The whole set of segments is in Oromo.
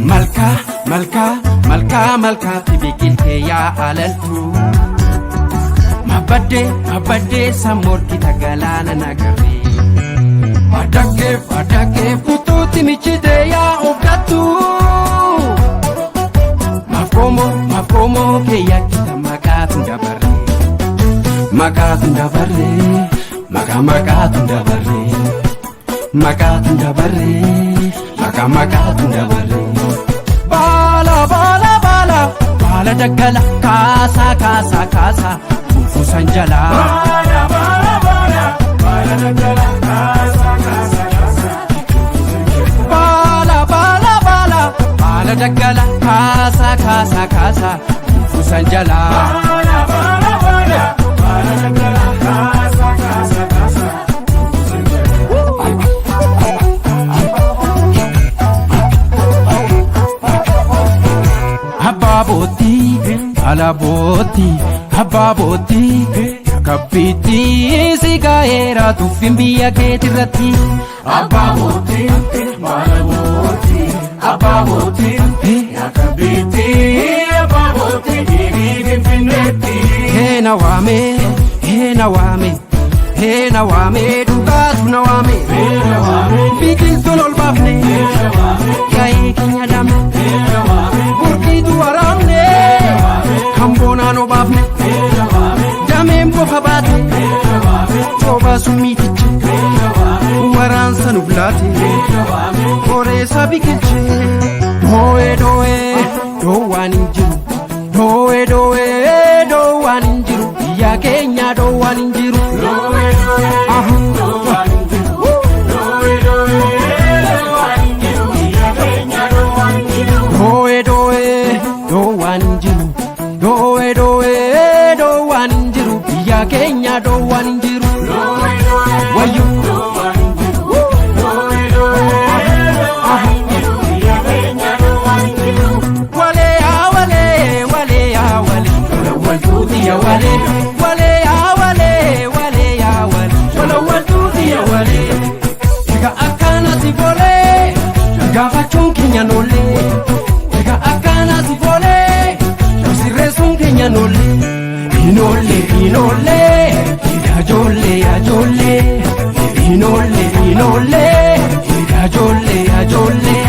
Malkaa malkaa malkaa malkaatti biqiltee yaa alaltu. Mabaddee mabaddee sammoorkita galaana nagarree. Madakkee madakkee kutuutti michitee yaa ogattu. Mafoomoo mafoomoo keeyyakita maqaatu dabarree. Maqaatu dabarree maqaa maqaatu dabarree. Maqaatu dabarree maqaa maqaatu dabarree. Baala baala baala baala daggala kaasaa kaasaa kaasaa kufuusan jalaa. Baala baala baala baala daggala kaasaa kaasaa kaasaa. Baala baala baala baala daggala kaasaa kaasaa kaasaa kufuusan jalaa. Baala baala baala baala daggala kaasaa kaasaa kaasaa. Abbaa boottii baala boottii abbaa boottii kabbiitti si gaa'eera tuffin biyya keetirratti. Abbaa boottii baala boottii abbaa boottii yakka biitti abbaa boottii dhiirii finfinneetti. Heena waame heena waame heena waame dhugaatu na waame biqiltuun ol baafne ga'ee keenya dhaabne burqiitu waraabne kan boonaan obaafne dameen bofa baate cooba summiitichi waraansa nuuf laate qoreessa biqilche doo'ee doo'ee doowwaan hin jiru doo'ee doo'ee doowwaan hin jiru biyya keenya doowwaan hin jiru. Aha. Doo'ee doo'ee doowwaan hin jiru doo'ee doo'ee doowwaan hin jiru biyya keenya doowwaan hin jiru. Wayyo. Walee yaa walee walee yaa walee walawaltuuti yaa walee walee yaa walee walee yaa walee walawaltuuti yaa walee. Egaa akkanatti bolee gaafachuun keenya noollee egaa akkanatti bolee sirreessuun keenya noollee inoollee inoollee ijoollee ijoollee inoollee inoollee ijoollee ijoollee.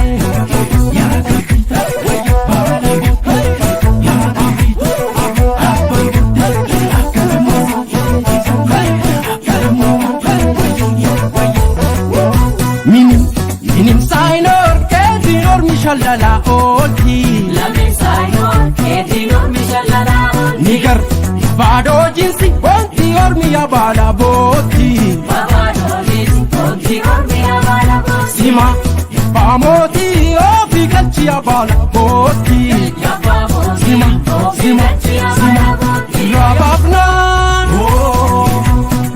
Minim minim saayinoor keetiin ormi shallalaa oolti. Nigar baadoo jinsi wanti ormi yabaala bootti. Sima baamooti ofi galchi yabaala bootti. Sima sima sima rabaafnaan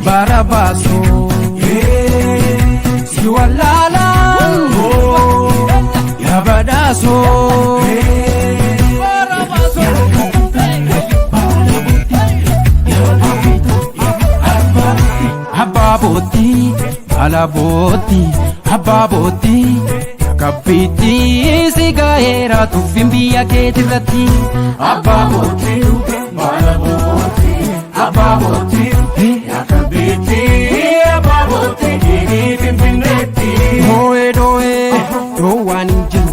bara baasoo si wallaalaan yabadaasoo. Abbaa boottii baala boottii abbaa boottii kabbiitti si gaa'eera tuffin biyya keetirratti. Abbaa boottii baala boottii abbaa boottii yakka biitti abbaa boottii dhiirii finfinneetti. Doo'ee doo'ee doowwaan hin jiru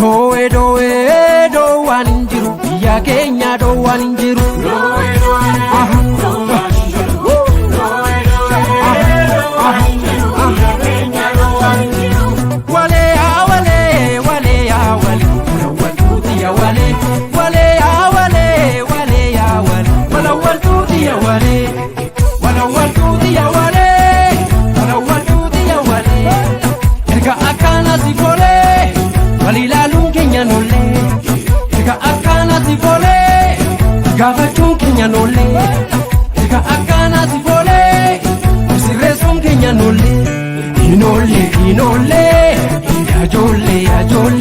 doo'ee doo'ee doowwaan hin jiru biyya keenya doowwaan hin jiru. Aha. Walee yaa walee walee yaa walee walawaltuuti yaa walee walee yaa walee walee yaa walee walawaltuuti yaa walee walawaltuuti yaa walee walawaltuuti yaa walee erga akkanatti bolee wal ilaaluun keenya nollee erga akkanatti bolee gaafachuun keenya nollee erga. Hin oollee, yaa ijoollee, yaa ijoollee.